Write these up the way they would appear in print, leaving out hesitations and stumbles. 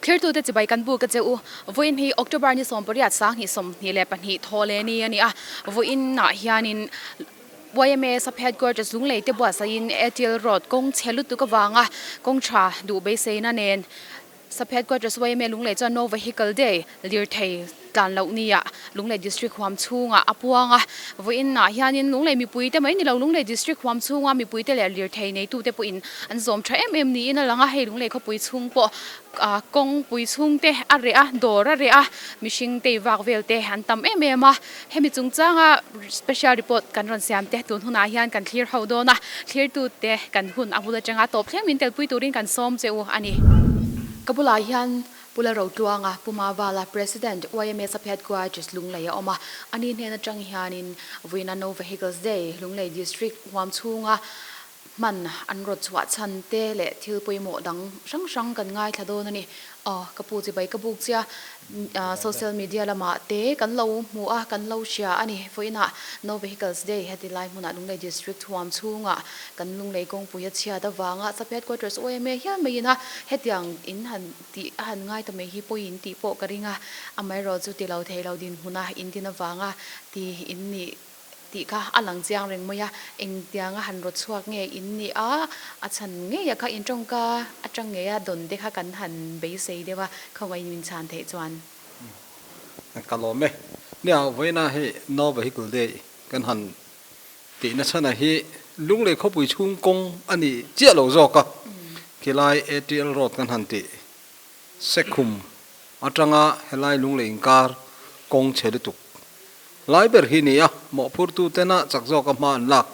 Thirtute chibai kan buk a che u. Vawiin hi October ni 18 2022 thaw leh ni a ni a. Vawiinah hianin YMA Sub Headquarters Lunglei te buatsaihin Airtel Road kawng chhe lutuk avanga kawng tha duh beiseina nen Sub Headquarters YMA Lunglei chuan No Vehicle Day lirthei tlan loh nia Lunglei District huam chhungah a puang a. Vawiinah hianin Lunglei mipuite mai ni lo Lunglei District huam chhunga mipuite leh lirthei neitute pawhin an zawm tha em em niin a lang a. Hei Lunglei khawpui chhung pawh kawngpui chhungte a reh a, dawr a reh a, mihring tei vak vel te an tam em em a. Hemi chungchanga special report kan rawn siam te tun hunah hian kan thlir ho dawn a, thlirtute kan hun a bul atanga tawp thleng min telpui turin kan sawm che u a ni. Ka bulah hian Pu Lalrotluanga, Pu Mavala, President, YMA Sub Headquarters, Lunglei a awm a. Ani hnen atang hianin Vuina No Vehicles Day, Lunglei District huam chhunga hman an rawt chhuah chhan te leh thil pawimawh dang hrang hrang kan ngaithla dawn a ni. Aw, ka pu chibai ka buk chia, social media lamah te kan lo hmu a, kan lo hria a ni. Vawiinah No Vehicles Day heti lai hmunah Lunglei District huam chhungah kan Lunglei kawngpui a chhiat avanga Sub Headquarters YMA hial maiin a hetiang in han tih a han ngai ta mai hi pawiin tih pawh ka ring a, amaherawhchu ti lo thei lo dinhmuna in din avanga ti in nih. Tih kha a lang chiang reng mai a, engtianga han rawt chhuak nge in nih a, a chhan ngei a kha in tawngka atang ngei a dawn te kha kan han beisei deuh a, khawngaih min chhan theih chuan. Ka lawm e. Nia, vawiina hei No Vehicle Day kan han tih nachhana hi Lunglei khawpui chhung kawng a ni chiah lo zawk a, khilai ATL Road kan han tih Sekhum atanga helai Lunglei inkar kawng chhe lutuk Lai ber hi ni a, mawhphurtu tena chak zawka hma an lak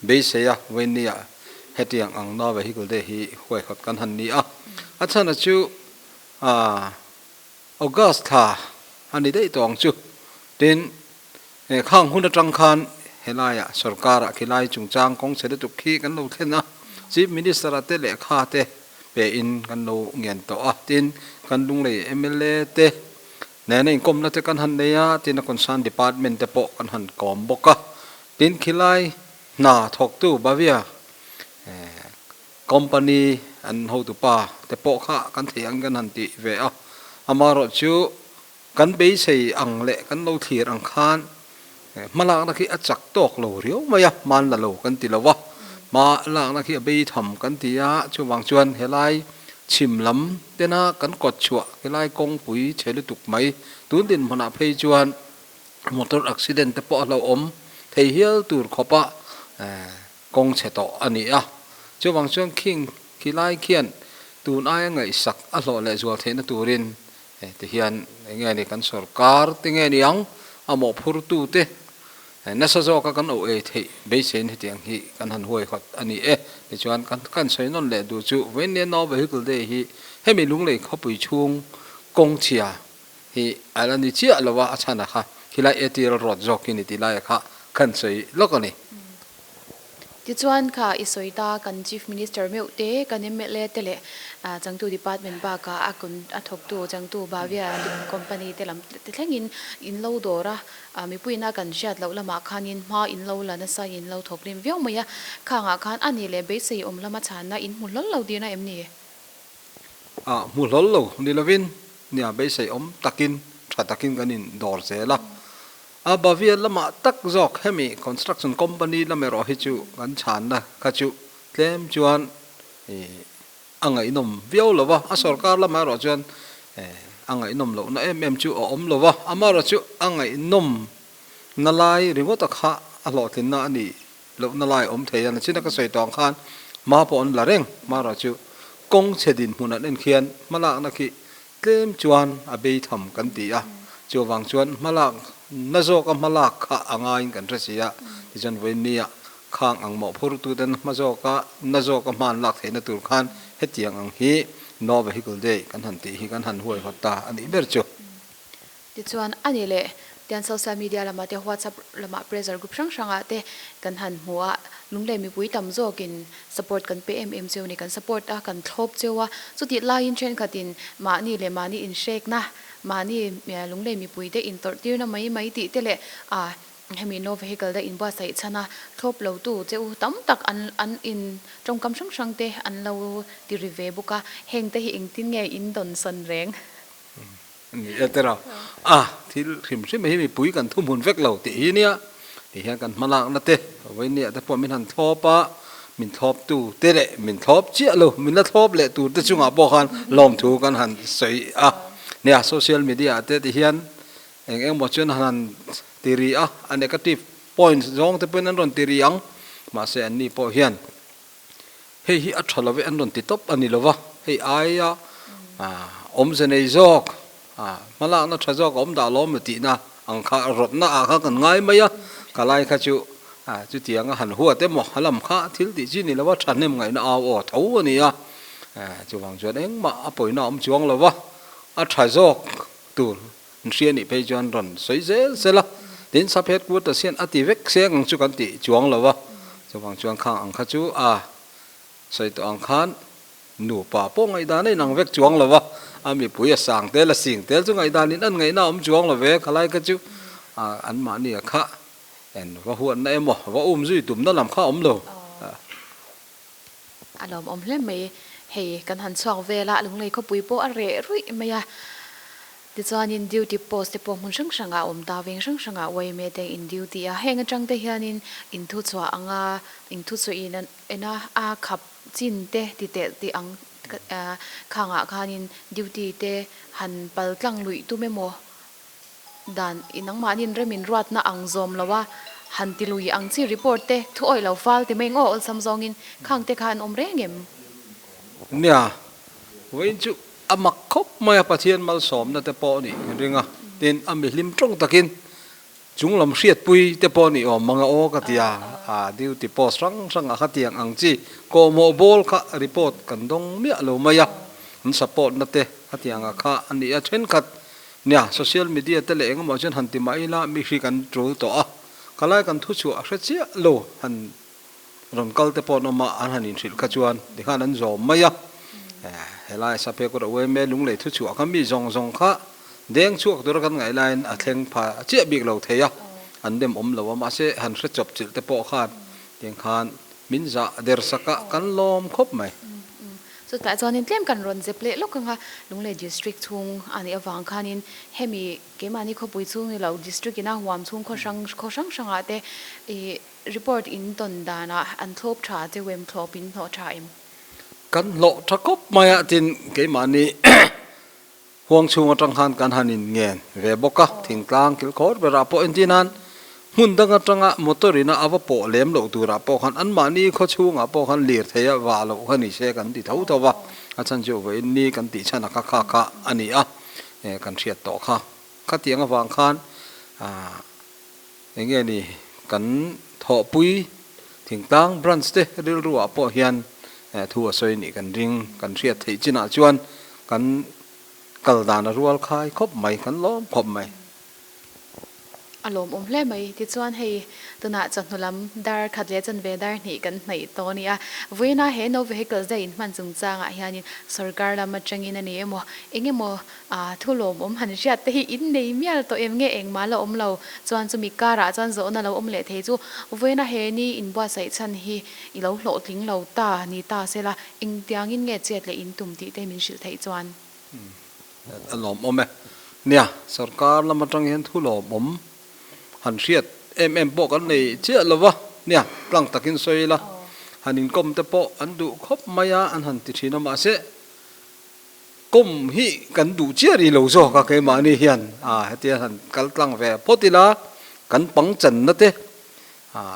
beisei a, Vawinia hetiang ang na vehicle te hi huaihawt kan han ni a. A chhana chu August thla a ni daih tawh ang chu. Tin, khang hun atang khan helaiah sorkarah khilai chungchang kawng chhe lutuk khi kan lo thlen a, Chief Minister-a te lehkha te pe in kan lo ngen tawh a. Tin, kan Lunglei mla te Nena inkawmna te kan han nei a, tin a concern department te pawh kan han kawm bawk a. Tin khilai hna thawktu Bavia company an hotupa te pawh kha kan thei ang kan han tih ve a. Amaherawhchu kan beisei ang leh kan lo thlir ang khan hmalakna khi a chak tawk lo riau mai a, hman la lo kan ti lo a, hma lakna khi a bei tham kan ti a, chuvang chuan helai chhim lam tena kan kawt chhuah helai kawngpui chhe lutuk mai tun dinhmunah phei chuan motor accident te pawh a hlauhawm thei hial tur khawpa kawng chhe tawh a ni a, chuvang chuan khing khilai khian tun aia ngaihsak a hlawh leh zual theihna turin Ti hian eng nge ni kan sorkar te nge ni ang a mawhphurtu te nasa zawka kan oh ei theih beiseiin hetiang hi kan han huaihawt a ni e. Tichuan kan kan sawi nawn leh duh chu Vawiinnia No Vehicle Day hi hemi Lunglei khawpui chhung kawng chhia hi a la ni chiah lo a, a chhan a kha khilai ATL road zawk hi ni tih laia kha kan sawi lawk a ni. Tichuan kha i sawi ta kan Chief Minister meuh te, kan mla te leh changtu department bakah a kun a thawktu changtu Bavia company te lam te thlengin in lo dawr a, mipuiin a kan hriat loh lamah khanin hma in lo la nasa in lo thawk rim viau mai a, khangah khan a nih leh beisei awm lama chhanna in hmu hlawl lo dina em ni? A hmu hlawl lo ni lovin nia beisei awm takin tha takin kan in dawr zel a. A Bavia lamah tak zawk hemi construction company lam erawh hi chu kan chhanna kha chu tlem chuan a ngaihnawm viau lo va, a sorkar lamah erawh chuan a ngaihnawm lohna em em chu a awm lo va, amaherawh chu a ngaihnawm na lai ringawta kha a hlawhtlinna a nih lohna lai awm thei a, nachina ka sawi tawh ang khan hma pawh an la reng, amaherawh chu kawng chhe dinhmun an en khian hmalakna khi Tlem chuan a bei tham kan ti a, chuvang chuan hmalak na zawka hmalak kha a ngaiin kan hre si a, tichuan vawiinnia khang ang mawhphurtuten hma zawka na zawka hma an lak theihna tur khan hetiang ang hi No Vehicle Day kan han tih hi kan han huaihawt ta a nih ber chu. Tichuan a ni leh tian social media lamah te WhatsApp lamah pressure group hrang hrangah te kan han hmu a, lunglei mipui tam zawkin support kan pe em em cheu a ni, kan support a, kan thlawp cheu a, chutih laiin thenkhatin mahni leh mahni inhrekna, mahni lunglei mipui te intawrh tirna mai mai tih te leh ah. Hemi no vehicle te inbuatsaih chhan a thlawp lo tu che u tam tak an an in tawngkam hrang hrang te an lo ti ri ve bawk a, heng te hi engtin nge in dawn sawn reng? Ni e tira a, thil hrim hrim hi mipui kan thuhmun vek lo tih hi nia, ti hian kan hmalakna te vawinia te pawh min han thlawp a, min thlawp tu te leh min thlawp chiah lo, min la thlawp leh tur te chungah pawh khan lawmthu kan han sawi a, nia social media ah te ti hian Eng eng maw chuan han ti ri a, a negative points zawng te pawhin an rawn ti ri ang, mahse an ni pawh hian hei hi a tha lo e an rawn ti tawp a ni lo va, hei aia awmze nei zawk, hmalakna tha zawk a awm dah lawm tihna ang kha rawtna ah kha kan ngai mai a, ka lai kha chu chutianga han huat emaw a lam kha thil tih chi ni lo va, thahnem ngaihna au aw tho a ni a, chuvang chuan engmah a pawina a awm chuang lo va, a tha zawk tur. An hria nih phei chuan rawn sawi zel zel a, tin sub headquarters hian a ti vek seng ang chu kan tih chuang lo a, chuvang chuan khang ang kha chu a sawi tawh ang khan nupa pawh ngaihdan a inang vek chuang lo a, a mipui a sang tel a sing tel chu ngaihdan in an ngaihna a awm chuang lo ve, khalai kha chu anmahni a kha en va huatna emaw va um zui tumna lam kha a awm lo. A lawmawm hle mai. Hei kan han chhuak vel a, Lunglei khawpui pawh a reh ruih mai a. Tichuanin duty post te pawh hmun hrang hrangah a awm ta, veng hrang hrangah yma te in duty a. Heng atang te hianin in thuchhuah anga in thuchhuah in an en a, a khap chin te ti telh tih ang khangah khanin duty te han pal tlang luih tum emaw Dan i nangmahniin rem in ruatna ang zawm lo a, han ti lui ang chi report te thu awih lo fal ti mai ngaw awlsam zawngin khang te kha an awm reng em? Nia, vawiin chu a mak khawp mai a, Pathian malsawmna te pawh nih ka ring a, tin a mihlim tawng takin chung lam hriatpui te pawh nih awm ang a aw ka ti a, a duty post hrang hrang ah kha tiang ang chi kawhmawh bawl kha report kan dawng miah lo mai a, an support na te khatiang ah kha a ni a, thenkhat Nia, social media te leh engemaw chuan han ti mah ila mi hri kan tul tawh a, ka lai kan thu chhuah a hre chiah lo, han rawn kal te pawh an awm a, an han inhrilh kha chuan tikhan an zawm mai a, helai Saphe kawt a uaime lunglei thu chhuah kha mi zawng zawng kha deng chhuak tura kan ngaih laiin a thleng pha chiah bik lo thei a, an dem awm lo a, mahse han hre chawp chilh te pawh khan tiang khan min zah der sak a, kan lawm khawp mai. Chutah chuanin tlem kan rawn zep leh lawk ang a, Lunglei District chhung a nih avang khanin hemi keimahni khawpui chhung ni lo District ina huam chhung khaw hrang khaw hrang hrangah te ih report in tawn danah an thlawp tha cheu em thlawp in hlawh tha em? Kan hlawh tha khawp mai a tin keimahni Huang chhung atang khan kan han in ngen ve bawk a, thingtlang kilkhawr berah pawh entir nan hmun dang atanga motor ina a va pawh lem loh turah pawh khan anmahni khaw chhungah pawh khan lirthei a vah loh kha ni se kan ti tho tho va, a chhan chu vawiin ni kan tih chhan a kha kha kha a ni a, kan hriat tawh kha. Khatiang avang khan aah eng nge ni kan thawhpui thingtlang branch te rilru ah pawh hian thu a sawi nih kan ring, kan hriat theih chinah chuan kan kal dan a rual khai khawp mai, kan lawm khawp mai. A lawmawm hle mai. Tichuan hei tunah chawhnu lam dar khat leh chanve dar hnih kan hnaih tawh a ni a. Vawiina he no vehicles te inhman chungchangah hianin sorkar lam atangin a ni emaw eng emaw A thu lawmawm han hriat te hi in nei mial tawh em nge engmah la awm lo chuan chumi karah chuan zawhna lo awm leh thei chu vawiina he ni inbuatsaih chhan hi i lo hlawhtling lo ta ni ta sela engtiangin nge chet leh in tum tih te min hrilh theih chuan. A lawmawm e. Nia, sorkar lam atang hian thu lawmawm han hriat em em pawh kan nei chiah lo va, nia, tlang takin sawi ila han inkawm te pawh an duh khawp mai a, an han ti thin a mahse Kawm hi kan duh chiah rih lo zawk a keimahni hian a hetia han kal tlang ve phawt ila kan pang channa te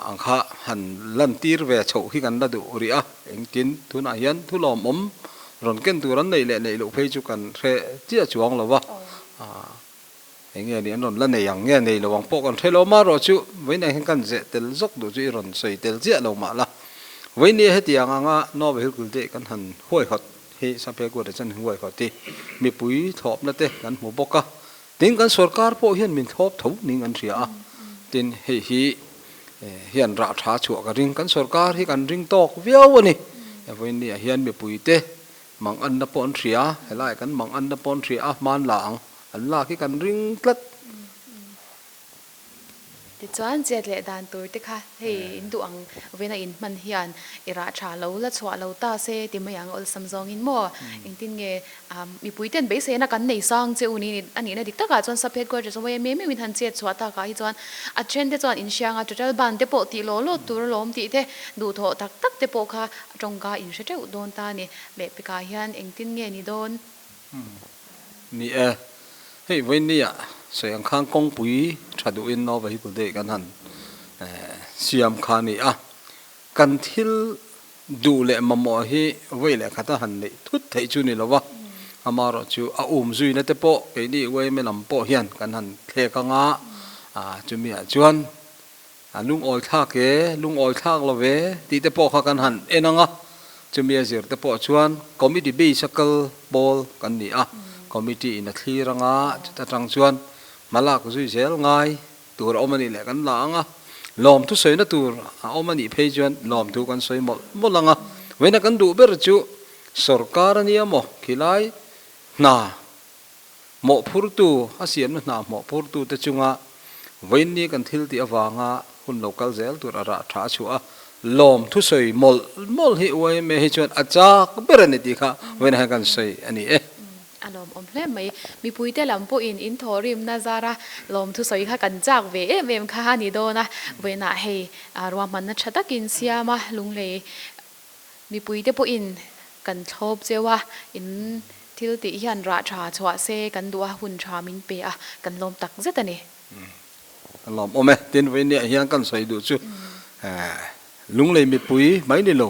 ang kha han lantir ve chhoh hi kan la duh rih a, engtin tunah hian thu lawmawm rawn ken tur an neih leh neih loh phei chu kan hre chiah chuang lo va, eng nge ni an rawn la nei ang nge nei lo ang pawh kan hre lo amaherawh chu vawiinah hian kan zeh tel zawk duh chu i rawn sawi tel chiah lo mah la, vawiinni hetiang anga Nova Hilkul te kan han huaihawt. Hei Saphe Kuata chuan huaihawt hi mipui thlawpna te kan hmu bawk a, tin kan sorkar pawh hian min thlawp tho ning an hria a, tin hei hi hian rah tha chhuah ka ring, kan sorkar hi kan ring tawk viau a ni, vawiin ah hian mipui te mang anna pawh an hria, helai kan mang anna pawh an hria a, hman la ang an lak hi kan ring tlat. Tichuan, chet leh dan tur te kha hei in duh ang vena in hman hian i rah tha lo la chhuah lo ta se ti mai ang awlsam zawngin maw? Engtin nge mipui ten beiseina kan nei sang che u ni a nihna dik takah chuan sub headquarters awm em em in han chet chhuah takah hi chuan a then te chuan inhrianga total ban te pawh tih law law tur alawm tih te duhthawh tak tak te pawh kha tawngka in hre teuh dawn ta a ni. Lehpekah hian engtin nge ni dawn? Ni e, hei vawinia sawi ang khan kawngpui tha duhin no vehicle day kan han siam kha a ni a, kan thil duh leh mamawh hi vawi leh khata han neih thut theih chu ni lo va, amaherawh chu a um zuina te pawh keini yma lam pawh hian kan han thlek anga chumiah chuan A lungawi thlak e, lungawi thlak lo ve tih te pawh kha kan han en ang a, chumi a zir te pawh chuan committee base a kal pawl kan ni a, committee in a thlir ang a, chuta tang chuan hma lak zui zel ngai tur a awm a nih leh kan la ang a, lawmthu sawina tur a awm a nih phei chuan lawmthu kan sawi mawlh mawlh ang a, vawiina kan duh ber chu sorkar a nia maw khilai hna Mawhphurtu, a siamna hna mawhphurtute chunga vawiinni kan thil tih avanga hun lo kal zel tur a rah tha a chhuah a, lawm thusawi mawlh mawlh hi yma hi chuan a chak ber a ni tih kha vawiinah hian kan sawi a ni e. A lawmawm hle mai. Mipuite lam pawhin in thawhrimna zara lawm thusawi kha kan chak ve em em kha a ni dawn a, vawiinah hei ruahmanna tha takin siam a, lunglei Mipuite pawhin kan thlawp cheu a, in thil tih hian rah tha chhuah se kan duh a, hun tha min pe a, kan lawm tak zet a ni. Kan lawm awm e. Tin, vawinia hian kan sawi duh chu Lunglei mipui mai ni lo,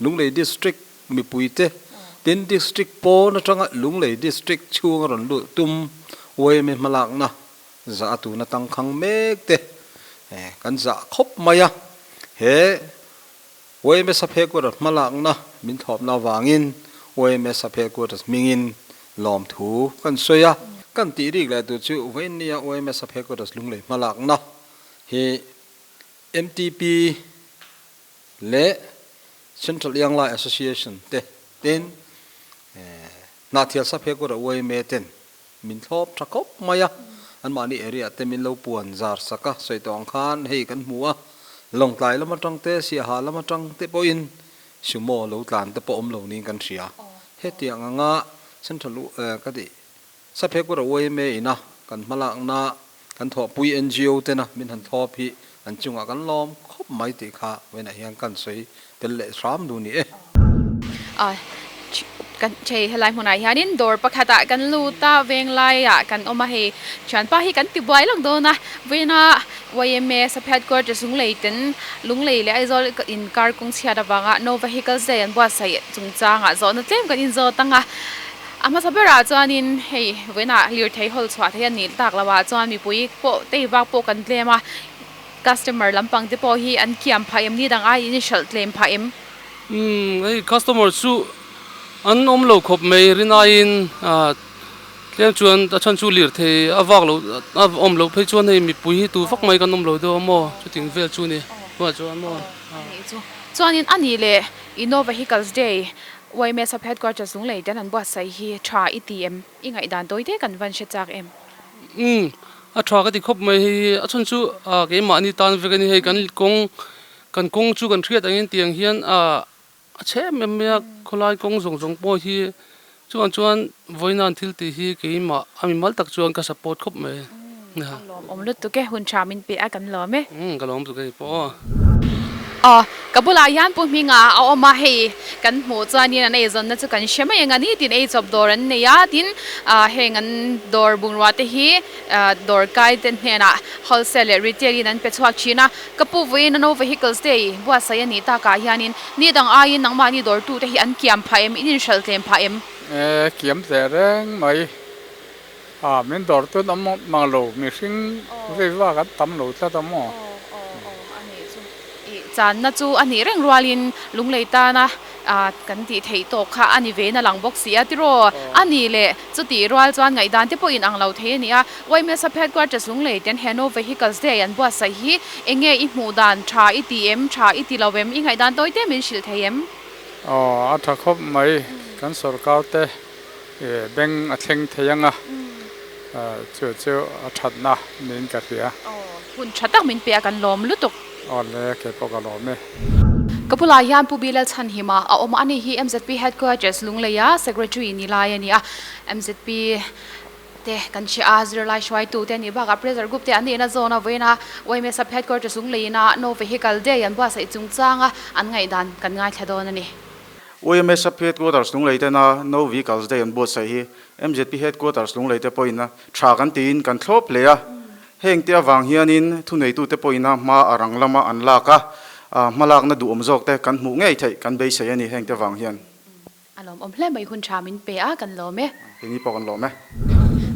Lunglei District mipuite, tin District pawn atanga Lunglei District chhunga rawn lut tum yma hmalakna zah a tuna tangkhang mek te kan zah khawp mai a, he YMS Headquarters hmalakna min thlawpna avangin YMS Headquarters hmingin lawmthu kan sawi a. Kan tih rik leh tur chu vawiinnia YMS Headquarters Lunglei hmalakna hi MTP leh Central Young Lai Association te tin Hnahthial Sub Headquarters yma ten min thlawp tha khawp mai a, anmahni area te min lo puan zar sak a, sawi tawh ang khan hei kan hmu a, Lawngtlai lam atang te, Siaha lam atang te pawhin Sumo lo tlan te pawh awm lo niin kan hria. Hetiang anga Central ka tih Saphekura yma ina kan hmalakna kan thawhpui NGO tena min han thlawp hi an chungah kan lawm khawp mai tih kha vawiinah hian kan sawi tel leh hram duh ni e. Kan chei helai hmunah hianin dawr pakhatah kan lut a, venglaiah kan awm a, hei thianpa hi kan ti buai lawk dawn a, vawiina yma sub headquarters Lunglei ten Lunglei leh Aizawl inkar kawng chhiat avanga no vehicles day an buatsaih chungchangah zawhna tlem kan inzawt ang a. A hmasa berah chuanin hei vawiinah lirthei hawl chhuah theih a nih tak loh ah chuan mipui pawh tei vak pawh kan tlem a, customer lampang te pawh hi an kiam phah em ni dang aiin i hralh tlem phah em? Umm hei customer chu an awm lo khawp mai rinaiin ah tlem chuan a chhan chu lirthei a vak loh a awm loh phei chuan hei mipui hi tu vak mai kan awm lo deuh a maw chuting vel chu ni tunah chuan maw. Anih chu chuanin a nih leh Innova Vehicles Day yma Sub Headquarters Lunglei ten an buatsaih hi tha i ti em? I ngaihdan tawi te kan van hre chak em? Umm a tha ka ti khawp mai hei hi a chhan chu ah keimahni tan vek a ni hei kan kawng kan kawng chu kan hriat angin tiang hian ah a chhe em em mai a khawlai kawng zawng zawng pawh hi chuan chuan vawiin an thil tih hi keimah a mimal tak chuan ka support khawp mai. A lawmawm lutuk e, hun tha min pe a kan lawm e. Umm ka lawm tuk hei pawh. Aw, ka bulah hian Pu Hminga a awm a, hei kan hmuh chuanin an eizawnna chu kan hre mai ang a ni tin eichawp dawr an nei a, tin heng an dawr bungrua te hi dawr kai te hnenah wholesale leh retail in an pe chhuak thin a, ka pu vawiin ano vehicles te i buatsaih a nih takah hianin ni dang aiin nangmahni dawrtute hi an kiam phah em, in inhralh tlem phah em? E, kiam teh reng mai. A, min dawr tun awm mang lo, mihring vei vak an tam lo tlat a maw? Aw, aw, aw, a nih chu. I channa chu a nih reng rualin Lunglei tana kan tih theih tawk kha a ni vein a lang bawk si a tiraw? A nih leh chutih rual chuan ngaihdan te pawhin ang lo thei a ni a. Yma Sub Headquarters Lunglei ten he No Vehicles Day an buatsaih hi eng nge i hmuh dan tha i ti em, tha i ti lo em, i ngaihdan tawi te min hrilh thei em? Aw, a tha khawp mai, kan sorkar te. Beng a thleng thei ang a, Chu chu a thatna niin ka hria. Aw, hun tha tak min pe a, kan lawm lutuk. Aw le, kei pawh ka lawm e. Ka bulah hian Pu Bilal Chhanhima a awm a, ani hi MZP Headquarters Lungleia Secretary ni lai a ni a. MZP te kan hria a, zirlai hruaitu te a nih bakah Pressure Group te an nihna zawn a vawiin a YMS Sub Headquarters Lungleiin-a No Vehicle Day an buatsaih chungchanga an ngaihdan kan ngaithla dawn a ni. YMS Sub Headquarters Lunglei tena No Vehicles Day an buatsaih hi MZP Headquarters Lunglei te pawhin a tha kan tiin kan thlawp hle a, heng te avang hianin thuneitute pawhin a hma a rang lama an lak a, hmalakna duhawm zawk te kan hmuh ngei theih kan beisei a ni heng te vang hian. A lawmawm hle mai, hun tha min pe a, kan lawm e. Keini pawh kan lawm e.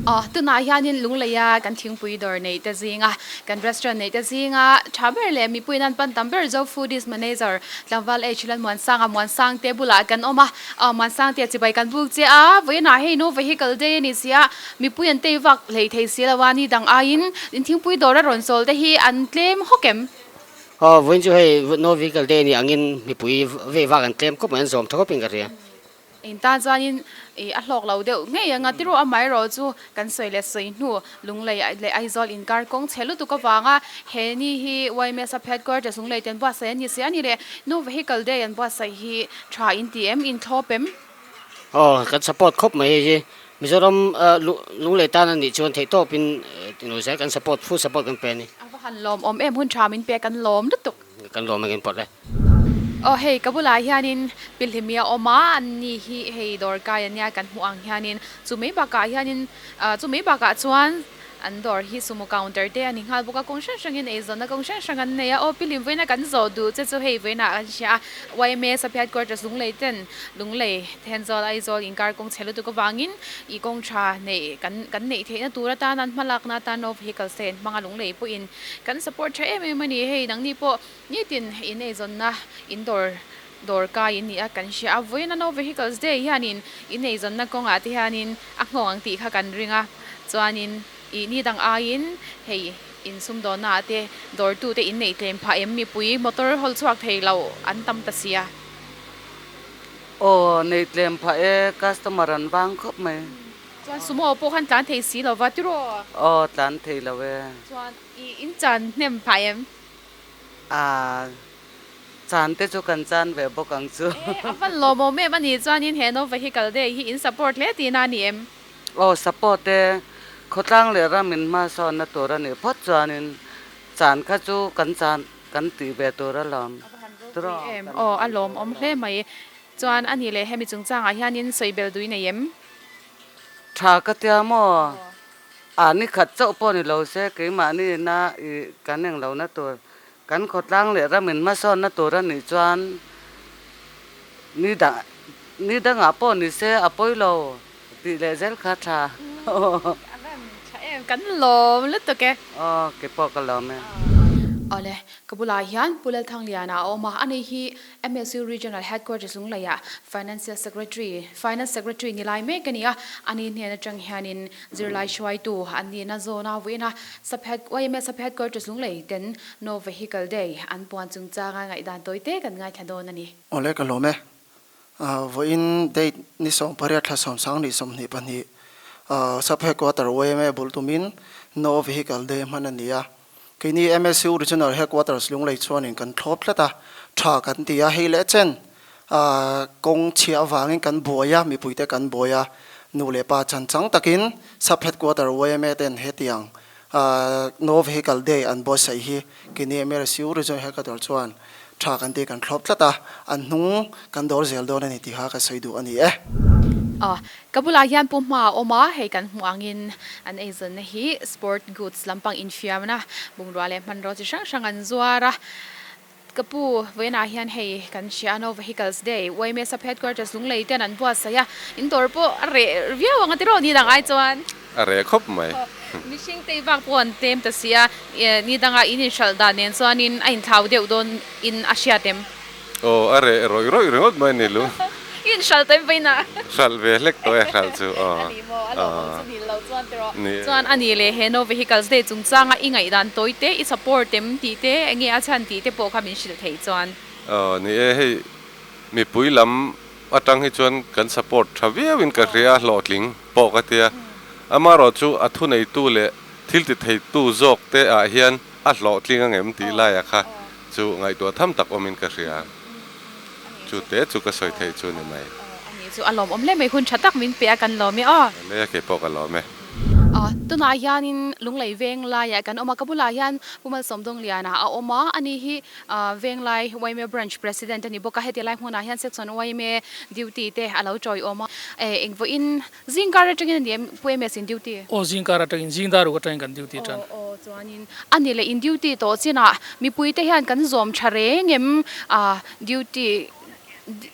Aw, tunah hianin Lungleia kan thingpui dawr neih te zinga, kan restaurant neih te zinga tha ber leh mipuiin an pan tam ber Zo Foodies Manager Tlangval H Lalmuansanga Muansangte bulah kan awm a. Aw Muansangte chibai kan buk che a, vawiinah hei no vehicle day a ni si a, mipui an tei vak hlei thei si lo a, ni dang aiin in thingpui dawr a rawn chawl te hi an tlem hawk em? Aw vawiin chu hei no vehicle day a nih angin mipui vei vak an tlem khawp mai, an zawm tha khawpin ka hria. In tan chuanin ih a hlawk lo deuh ngei ang a, tiruah amaherawh chu kan sawi leh sawi hnu Lunglei leh Aizawl inkar kawng chhe lutuk avanga he ni hi YMS a headquarters Lunglei te an buatsaih a ni si a ni leh No Vehicle Day an buatsaih hi tha in ti em, in thlawp em? Aw kan support khawp mai hei hi Mizoram Lunglei tan a nih chuan theihtawpin lo zel kan support full support kan pe a ni. A va han lawmawm em, hun tha min pek kan lawm lutuk. Kan lawm a kan pawlh e. Aw hei ka bulah hianin Pilhimi a awm a, an ni hi hei dawr kai a nia kan hmuh ang hianin chu mai bakah hianin chu mai bakah chuan an dawr hi sumo counter te a ni nghal bawk a, kawng hrang hrangin eizawnna kawng hrang hrang an nei a, aw Pilhim vawiina kan zawh duh che chu hei vawiinah kan hria a, yma Sub Headquarters Lunglei ten Lunglei Thenzawl Aizawl inkar kawng chhe lutuk avangin ih kawng tha neih kan kan neih theihna tur atan an hmalakna atan no vehicles te an hmang a Lunglei pawhin Kan support tha em em a ni, hei nangni pawh nitin in eizawnna in dawr dawr kai in ni a kan hria a, vawiin a no vehicles day hianin in eizawnna kawngah te hianin a nghawng ang tih kha kan ring a, chuanin ih ni dang aiin hei in sumdawnna ah te dawrtu te in neih tlem phah em mipui motor hawl chhuak thei lo an tam ta sia. Aw neih tlem phah e, customer an vang khawp mai. Chuan sumo pawh khan tlan thei si lo va tiraw? Aw tlan thei lo e. Chuan i in chan hnem phah em? Aa chan te chu kan chan ve bawk ang chu. E a van lawmawm em a ni chuanin he no vehicle day hi in support hle tihna a ni em? Aw support e, khawtlang leh ram in hmasawnna tur a nih phawt chuanin chan kha chu kan chan kan tih ve tur a lawm. A va han ropui em? Aw a lawmawm hle mai. Chuan a ni leh hemi chungchangah hianin sawi bel dui nei em? Tha ka tia maw? A ni khat chauh pawh ni lo se keimahni ina i kan eng lohna tur, kan khawtlang leh ramin hmasawnna tur a nih chuan ni dang ni dangah pawh ni se a pawi lo tih leh zel kha tha. A van tha em, kan lawm lutuk e. Aw, keipawh ka lawm e. Awle, ka bulah hian Pu Lalthangliana a awm a, ani hi MSU Regional Headquarters Lungleiah Financial Secretary, Finance Secretary ni lai mek a ni a, ani hnen atang hianin zirlai hruaitu an nihna zawn a vuina Sub Head, yma Sub Headquarters Lunglei ten No Vehicle Day an puan chungchanga ngaihdan tawi te kan ngaithla dawn a ni. Awle ka lawm e. Vawiin date ni 18 thla 10 ni 22 Sub Headquarter yma bul tumin No Vehicle Day hman a ni a. Keini MSU Regional Headquarters Lunglei chuanin kan thlawp tlat a, tha kan ti a, hei leh chen kawng chhia avangin kan buai a, mipuite kan buai a, nu leh pa chan chang takin Sub Headquarter yma ten hetiang No Vehicle Day an buatsaih hi keini MSU Regional Headquarter chuan tha kan ti kan thlawp tlat a, an hnung kan dawr zel dawn a ni tih kha ka sawi duh a ni e. Ka bulah hian pu hma a awm a, hei kan hmuh angin an eizawnna hi sport goods lampang infiamna bungrua leh hmanraw chi hrang hrang an zuar a. Ka pu vawiinah hian hei kan hria a, No Vehicles Day, yma Sub Headquarters Lunglei ten an buatsaih a, in dawr pawh a reh viau ang a tiraw ni dang ai chuan. A reh khawp mai. Mihring tei vak pawh an tlem ta si a, ni danga in inhralh dan nen chuanin a inthlau deuh dawn in a hriat em? Aw, a reh rawih rawih ringawt mai a ni lu. I inhralh tawh em vawiin ah? Hralh ve hlek tawh e, hralh chu aw. A ni maw, a lawmawm chu nil lo chuan tiraw. Ni e. Chuan a ni leh he no vehicles day chungchanga i ngaihdan tawi te, i support em tih te, enge a chhan tih te pawh kha min hrilh theih chuan. Aw, ni e, hei mipui lam atang hi chuan kan support tha viauin ka hria, hlawhtling pawh ka tia. Amaherawhchu a thuneitu leh thil ti theitu zawk te ah hian a hlawhtling ang em tih laia kha chu ngaihtuah tham tak awmin ka hria. Chu te chu ka sawi theih chu ni mai. Ani chu a lawmawm hle mai, hun tha tak min pe a kan lawm e aw. Lei a keipawh ka lawm e. Tunah hianin Lunglei Venglaiah kan awm a, ka bulah hian Pu Malsawmdawngliana a awm a, ani hi Venglai yma Branch President a ni bawk a, heti lai hmunah hian Section yma Duty te a lo tawiawm a, engvawin Zing kar atangin a ni em Pu MS in duty? Aw zing kar atangin, zing dar uk atangin kan duty tan. Aw aw chuanin a ni leh in duty tawh chinah mipui te hian kan zawm tha reng em ah duty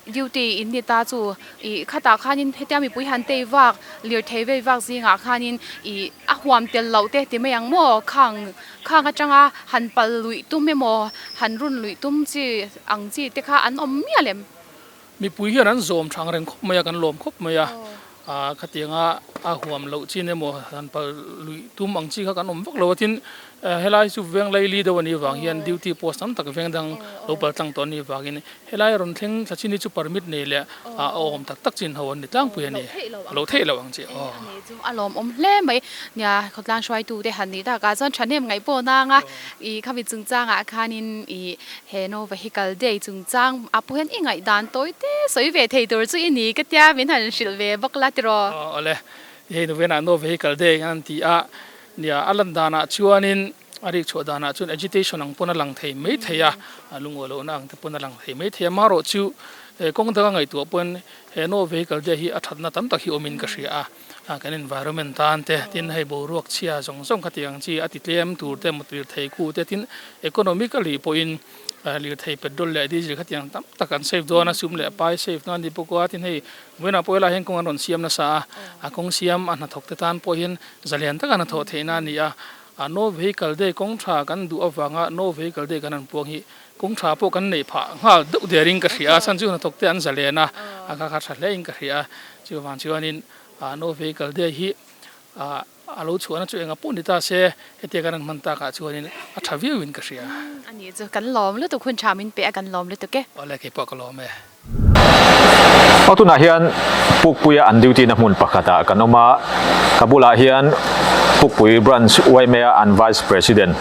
duty in ni ta chu ih khatah khanin hetia mipui han tei vak lirthei vei vak zingah khanin ih a huam tel loh te ti mai ang maw khang khang atanga han pal luih tum emaw han run luih tum chi ang chi te kha an awm mial em? Mipui hian an zawm thang reng khawp mai a, kan lawm khawp mai a, khatianga a huam loh chin emaw han pal luih tum ang chi kha kan awm vak lo a, tin helai chu veng laili deuh a nih vang hian duty post tam tak veng dang lo pal tlang tawh a nih vangin helai rawn thleng thla chin hi chu permit nei leh a awm tak tak chin ho an ni tlangpui a ni, lo theih loh ang chi aw. A lawmawm hle mai, nia khawtlang hruaitute han nih takah chuan thahnem ngaih pawh nang a, ih khami chungchangah khanin ih He no vehicle day chungchang ah pawh hian i ngaihdan tawi te sawi ve thei tur chu i ni ka tia min han hrilh ve bawk la tiraw? Aw awle, hei Novena no vehicle day an ti a, nia a lan danah chuanin a rik chhuah danah chuan agitation ang pawn a lang thei mai thei a, a lungawi lohna ang te pawn a lang thei mai thei a, marawh chu kawng danga ngaihtuah pawn he no vehicle day hi a thatna tam tak hi awmin ka hria a. Kan environment tan te, tin hei boruak chhia zawng zawng kha tih ang chi a ti tlem tur te, lirthei khu te, tin economically pawhin lirthei petrol leh diesel kha tih ang tam tak an save dawn a, sum leh pai save nan a ni bawk a, tin hei vawiinah pawh helai hian kawng an rawn siam nasa a, a kawng siam a hnathawk te tan pawh hian zalian taka hnathawh theihna a ni a, no vehicle day kawng tha kan duh avanga no vehicle day kan han puang hi kawng tha pawh kan neih phah nghal deuh derin ka hria a, chhan chu hnathawk te an zalen a, a kha kha tha hle in ka hria a. Chuvang chuanin no vehicle day hi a lo chhuahna chu enga pawh ni ta se, hetia kan han hman takah chuanin a tha viauin ka hria. A nih chu kan lawm lutuk hun tha min pe a kan lawm lutuk e. Awle keipawh ka lawm e. Aw tunah hian Pukpuia an duty na hmun pakhatah kan awm a, ka bulah hian Pukpui Branch yma an Vice President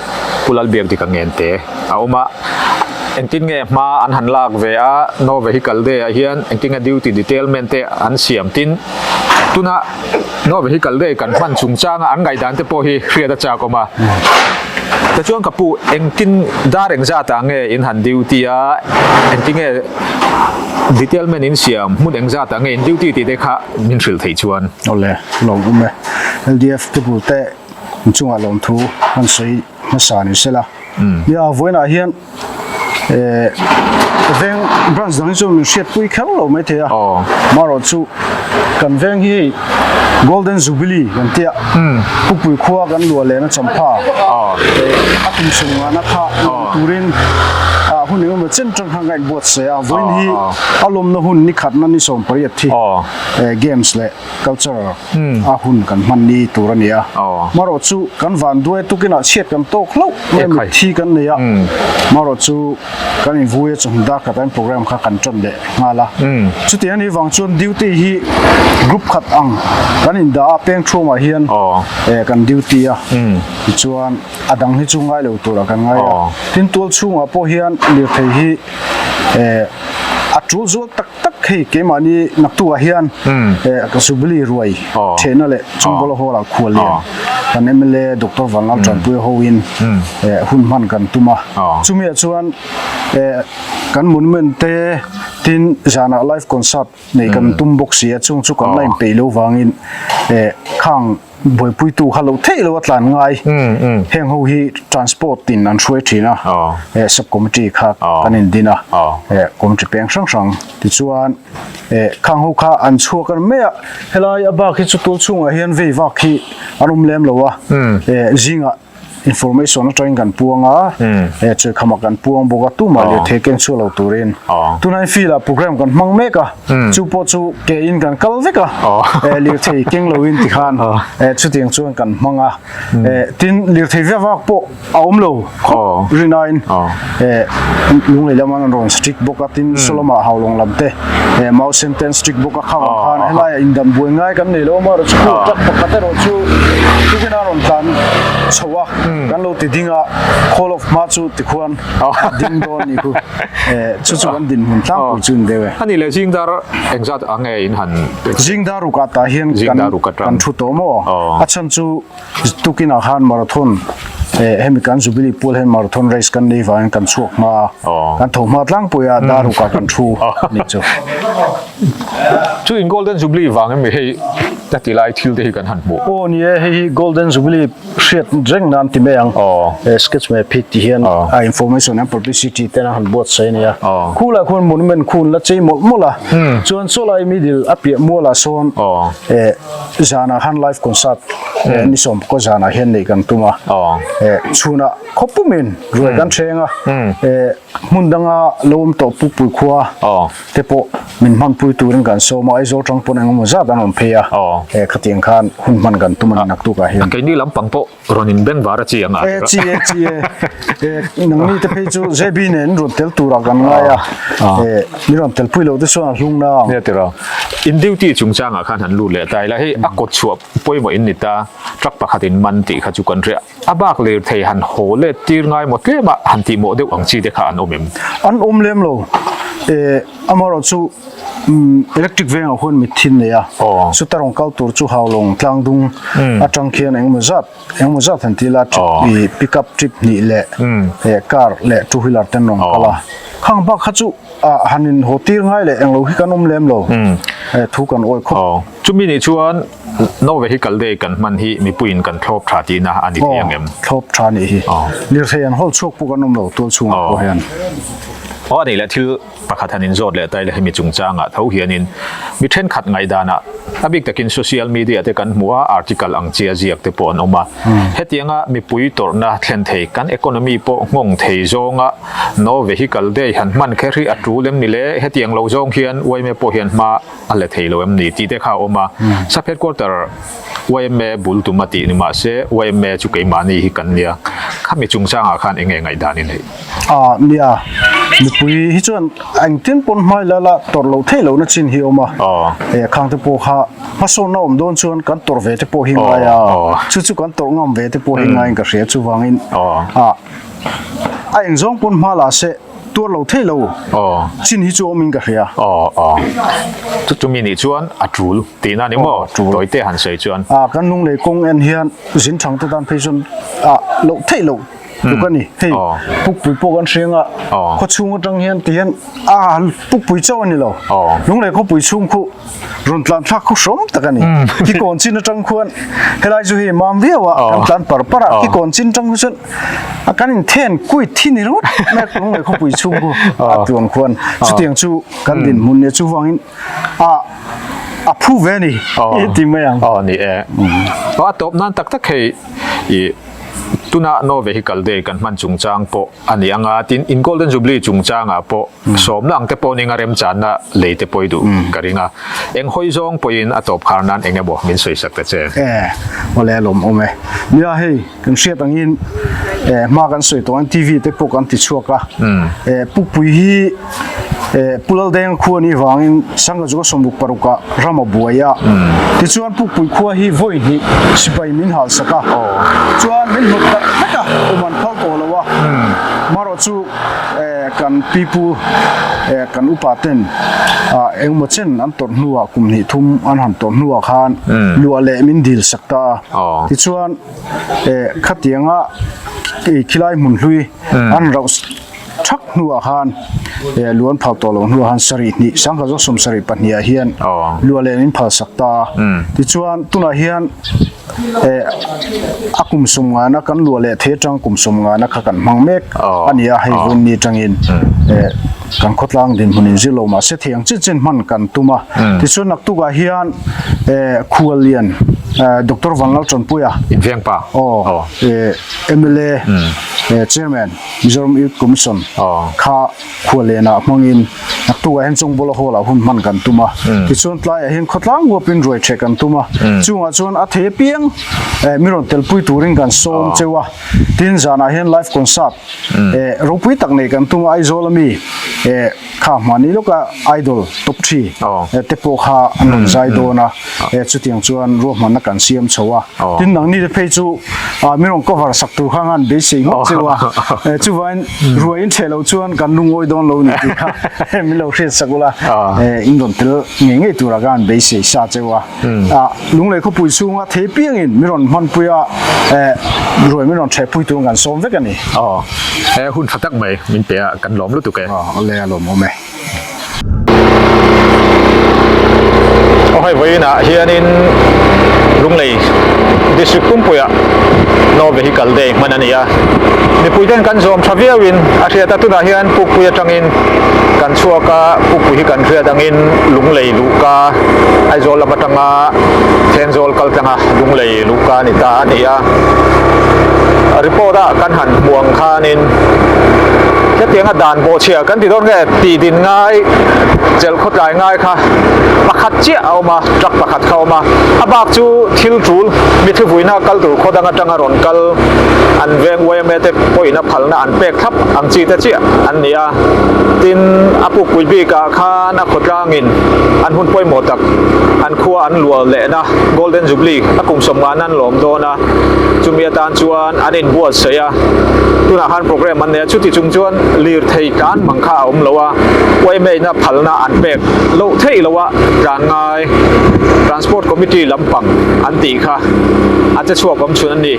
Pu Lalbiakdika Ngente a awm a. Engtin nge hma an han lak ve a, no vehicle day ah hian engtin nge duty detailment te an siam tin tuna no vehicle day kan hman chungchanga an ngaihdan te pawh hi hriat a chak awm a. Tichuan ka pu engtin dar engzat ah nge in han duty a, engtin nge detailment in siam hmun engzat ah nge in duty tih te kha min hrilh theih chuan. Awle, lawmawm e. LDF te bul te inchungah lawmthu an sawi hmasa ni sela. Nia vawiinah hian eh veng branch dang hi chu min hriatpui kher lo mai thei a marawh chu kan veng hi hei golden jubilee kan tia pukpui khua kan luah lehna champha eh a tum sum ngahna kha lawm turin ah hun engemaw chen tang khan ka inbuatsaih a vawiin hi a lawmna hun ni khatna ni 18 hi eh games leh culture a hun kan hman ni tur a ni a. Marawh chu kan van duai tukinah chhiat kan tawk hlauh mai a, mitthi kan nei a. Marawh chu kan invui a chawhnu dar khat an program kha kan tan leh nghal a. Chutiang a nih vang chuan duty hi group khat ang kan indah a, peng thuamah hian kan duty a. Tichuan a dang hi chu ngai lo turah kan ngai a. Tin tual chhungah pawh hian lirthei hi a tul zual tak tak hei keimahni naktukah hian ka Jubilee ruai thehna leh Chungbola Hall ah khual lian kan mla Doctor Vanlal Tanpuia hoin hun hman kan tum a, chumi ah chuan kan monument te tin zanah live concert nei kan tum bawk si a, chung chu kan la inpeih lo vangin khang Buaipuitu kha lo theih lo a tlan ngai. Heng ho hi transport in an hruai thin a, sub committee kha kan in din a, committee peng hrang hrang tichuan khang ho kha an chhuak a ni mai a, helai a bak hi chu tual chhungah hian vei vak hi an awm lem lo a, zingah. Information atangin kan puang a, eh chawikhamah kan puang bawk a, tumah lirthei keng chhuah lo turin. Tunah hian field ah program kan hmang mek a, chu pawh chu ke in kan kal vek a, eh lirthei keng loin tikhan eh chutiang chuan kan hmang a. Eh tin lirthei viau vak pawh a awm lo khawp rinain eh lunglei lama an rawn strict bawk a, tin saw lamah haulawng lam te eh mausen te an strict bawk a, khang ang khan helaiah indam buai ngai kan nei lo a, amaherawhchu chu khu truck pakhat erawh chu tukin a rawn tlan chho a, kan lo ti ding a, call off hma chu tikhuan a ding dawn ni khu eh chu chu kan dinhmun tlangpui chu ni deuh e. Ani leh zingdar engzat ang nge in han Zingdar rukah tah hian kan thu tawh maw? A chhan chu Tukinah khan marathon eh hemi kan Jubilee pual hian marathon race kan nei vangin kan chhuak hma a, kan tho hma tlangpui a, dar rukah kan thu nih chu. Chu in Golden Jubilee vang emi hei a ti lai thil te hi kan han hmuh. Aw ni e, hei hi Golden Jubilee hriat reng nan ti mai ang. Eh sketch mai phit ti hian a information and publicity ten a han buatsaih a nia. Khulai khuan monument khun la chei mawlh mawlh a, chuan chawlai middle a piah mualah sawn eh Zanah khan live concert ni sawmpakaw zanah hian neih kan tum a, chhunah khaw pumin ruai kan hreng a, hmun danga lo awm tawh Pukpui khua te pawh min hmanpui turin kan sawm a, Aizawl tang pawn engemaw zat an awm phei a, khatiang khan hun hman kan tum a ni naktukah hian. Keini lampang pawh Rawn in beng var a chi ang a. E chi e chi e. E nangni te phei chu JB nen in rawn tel turah kan ngai a. E mi rawn tel pui lo te chuan a hlung na ang. Nia tiraw. In duty chungchangah khan han lut leh ta ila hei a kawt chhuah pawimawh in ni ta truck pakhat in man tih kha chu kan hria. A bak lirthei han haw let tir ngai maw tlem a han tih mawh deuh ang chi te kha an awm em? An awm lem lo. E amaherawh chu Electric vengah khuan mitthi an nei a, chuta rawn kal tur chu Haulawng tlangdung atang khian engemaw zat engemaw zat han ti ila ih pick up trip hnih leh eh car leh two wheeler te an rawn kal a, khang bak kha chu ah han in haw tir ngai leh englo hi kan awm lem lo eh thu kan awi khawp. Chumi nih chuan no vehicle day kan hman hi mipuiin kan thlawp tha tihna a ni thei ang em? Thlawp tha nih hi. Lirthei an hawl chhuak pawh kan awm lo tual chhungah pawh hian. Aw a nih leh thil Pakhat han inzawt leh ta ila hemi chungchangah tho hianin mi thenkhat ngaihdanah a bik takin social media te kan hmu a, article ang chia ziak te pawh an awm a. Hetianga mipui tawrhna thlen thei kan economy pawh nghawng thei zawnga no vehicle day han hman kher hi a tul em ni le? Hetiang lo zawng hian yma pawh hian hma a la thei lo em ni tih te kha a awm a. Sub headquarter yma bul tum a tih ni mahse yma chu keimahni hi kan nia. Khami chungchangah khan eng nge ngaihdan i neih? A nia, mipui hi chuan engtin pawn hmai la la tawrh loh theih lohna chin hi a awm a, eh khang te pawh kha hmasawnna awm dawn chuan kan tawrh ve te pawh hi ngai a, chu chu kan tawrh ngam ve te pawh hi ngaiin ka hria chuvangin a a eng zawng pawn hma la se tuar lo theih lo chin hi chu awmin ka hria. Chu chumi nih chuan a tul tihna ni maw? Tawite han sawi chuan. A kan lunglei kawng en hian zin thang te tan phei chuan a loh theih loh. Tluk a ni. Hei pukpui pawh kan hriang a, khaw chhung atang hian ti hian a pukpui chauh a ni lo. Lunglei khawpui chhung khu rawn tlan thlak khu hrawm tak a ni. Kikawn chin atang khuan helai chu hei mam viau a, kan tlan par par a, kikawn chin atang khu chuan a kan inthen kuit thi ni ringawt mai a lunglei khawpui chhung khu a tluan khuan chutiang chu kan dinhmun nia chuvangin a a phu ve a ni ti mai ang. Aw ni e. A tawp nan tak tak hei i. Tuna no vehicle day kan hman chungchang pawh a ni ang a, tin in Golden Jubilee chungchangah pawh sawmna ang te pawh ning a remchanna lei te pawh i duh ka ring a. Eng hawi zawng pawhin a tawp khar nan eng emaw min sawi sak ta che. E, awle a lawmawm e. Nia hei kan hriat angin e hma kan sawi tawh ang TV te pawh kan ti chhuak a. E Pukpui hi e Pu Laldenga khua anih vangin Sangha Zuka sawmruk parukah ram a buai a. Tichuan Pukpui khua hi vawi hnih sipai min hal sak a, chuan min hnawt darh vek a, awm an phal tawh lo a. Marawh chu kan pipu kan upa ten engmaw chen an tawrh hnuah kum hnih thum an han tawrh hnuah khan luah leh min dil sak ta a. Tichuan khatianga khilai hmun hlui an rauh Thak hnuah khan eh luan phal tawh loh hnuah khan sarih hnih sangkhat zawk 72 ah hian luah leh min phal sak ta a. Tichuan tunah hian eh a kum sawmngana kan luah leh thei atang kum sawmngana kha kan hmang mek a ni a, hei vawiin ni atangin eh. Kan khawtlang dinhmun in zir lo mahse thei ang chin chin hman kan tum a. Tichuan naktukah hian Khuallian Doctor Vanlaltanpuia Invengpa aw mla Chairman Mizoram Youth Commission kha Khuallianah hmangin naktukah hian Chawngbawla Hall ah hun hman kan tum a. Tichuan tlaiah hian khawtlang huapin ruai ṭheh kan tum a. Chungah chuan a thei apiang mi rawn telpui turin kan sawm cheu a. Tin zanah hian live concert Eh ropui tak nei kan tum a Aizawl ami eh kha hmani lawka idol top thi te pawh kha an rawn zai dawn a eh chutiang chuan ruahmanna kan siam chho a tin nangni te phei chu ah min rawn cover sak tur kha ngan beisei ngawt cheu a eh chuvain ruai in ṭheh loh chuan kan lungawi dawn lo ni tih kha min lo hriat sak ula eh in rawn tel ngei ngei tura ka han beisei sa cheu a. Ah Lunglei khawpui chhunga thei piangin min rawn hmanpui a, eh ruai min rawn thehpui tur kan sawm vek a ni. Aw, he hun tha tak mai min pe a, kan lawm lutuk e. Aw, awle a lawmawm e. Aw hei vawiinah hianin Lunglei District pumpuiah No Vehicle Day hman a ni a, mipuiten kan zawm tha viauin a hriat a, tunah hian Pukpui atangin kan chhuak a, Pukpui hi kan hriat angin Lunglei luhka Aizawl lam atanga Thenzawl kal tlanga Lunglei luhka a ni ta a ni a. Report a kan han hmuh ang khanin hetianga dan bawhchhia kan ti dawn nge tih din ngai chelh khawtlai ngai kha pakhat chiah a awm a, truck pakhat kha a awm a. A bak chu thil tul mitthi vuina kal tur khaw dang atanga rawn kal an veng yma te pawhin a phalna an pek thlap ang chi te chiah an ni a. Tin, a pukpui bikah khan a khawtlangin an hun pawimawh tak an khua an luah lehna Golden Jubilee a kum sawmngan an lawm dawn a, chumi atan chuan an inbuatsaih a, tunah khan programme an nei a, chuti chung chuan lirthei tlan mang kha a awm lo a, yma-na phalna an pek loh theih loh a tlan ngai Transport Committee lampang an tih kha a che chhuak awm chhun a ni.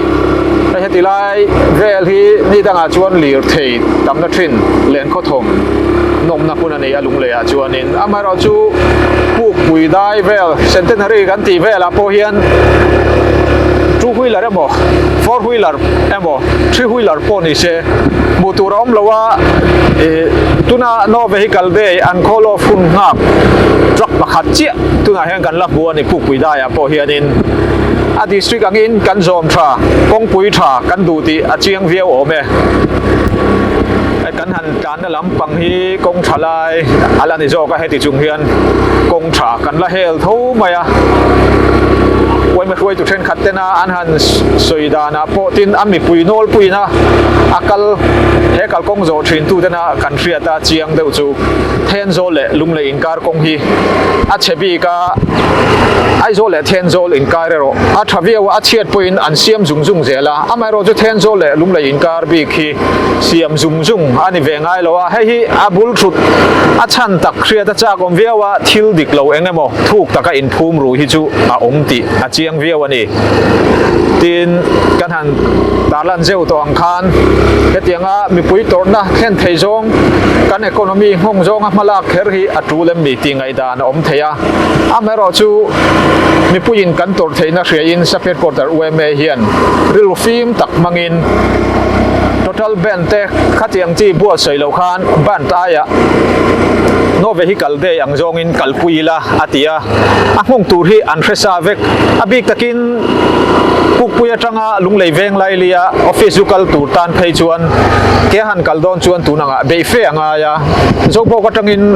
Hei heti lai vel hi ni dangah chuan lirthei tamna thin lenkhawthawm nawmna hmun a ni a Lungleiah chuanin. Amaherawh chu Pukpui dai vel Centenary kan tih velah pawh hian two wheeler emaw four wheeler emaw three wheeler pawh ni se hmuh tur a awm lo a ih tuna no vehicle day an call off hun nghak truck pakhat chiah tunah hian kan la hmu a ni Pukpui daiah pawh hianin a district angin kan zawm tha kawngpui tha kan duh tih a chiang viau awm e. Kan han tlanna lampang hi kawng tha lai a la ni zawk a, heti chung hian kawng tha kan la hel tho mai a. Uaima hruaitu thenkhat tena an han sawi danah pawh tin a mipui nawlpuina a kal he kalkawng zawh thin tu tena kan hriat a chiang deuh chu Thenzawl leh Lunglei inkar kawng hi a chhe bik a, Aizawl leh Thenzawl inkar erawh a tha viau a, a chhiat pawhin an siam zung zung zel a, amaherawh chu Thenzawl leh Lunglei inkar bik hi Siam zung zung a ni ve ngai lo a, hei hi a bul thut a chhan tak hriat a chak awm viau a, thil dik lo eng emaw thuk taka inphum ru hi chu a awm tih a chiang viau a ni. Tin, kan han tarlan zeuh tawh ang khan hetianga mipui tawrhna thlen thei zawng kan economy nghawng zawnga hmalak kher hi a tul em ni tih ngaihdan a awm thei a, amaherawh chu mipuiin kan tawrh theihna hriain Sap Headquarter yma hian rilru fim tak hmangin Total band te khatiang chi buatsaih loh khan band aiah No Vehicle Day ang zawngin kalpui ila a ti a, a nghawng tur hi an hre sa vek. A bik takin Pukpui atanga Lunglei veng lailia office zu kal tur tan phei chuan ke a han kal dawn chuan tun angah beih fe a ngai a, Zobawk atangin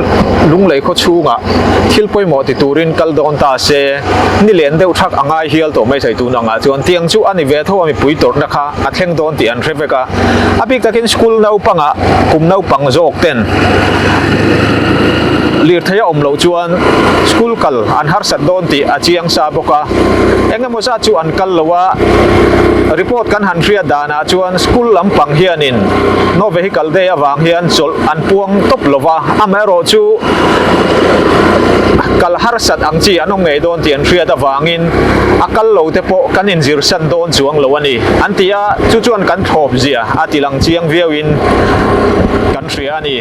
Lunglei khaw chhungah thil pawimawh ti turin kal dawn ta se ni len deuh thak a ngai hial tawh maithei tun angah chuan tiang chu a ni ve tho a mipui tawrhna kha. a thleng dawn tih an hre vek a, a bik takin school naupangah kum naupang zawk ten lirthei a awm loh chuan school kal an harsat dawn tih a chiang sa bawk a, eng emaw zat chu an kal lo a, report kan han hriat danah chuan school lampang hianin no vehicle day avang hian chawlh an puang tawp lo va, amaherawhchu kal harsat ang chi an awm ngei dawn tih an hriat avangin a kal lo te pawh kan inzir san dawn chuang lo a ni an ti a, chu chuan kan thlawp zia a ti lang chiang viauin kan hria a ni.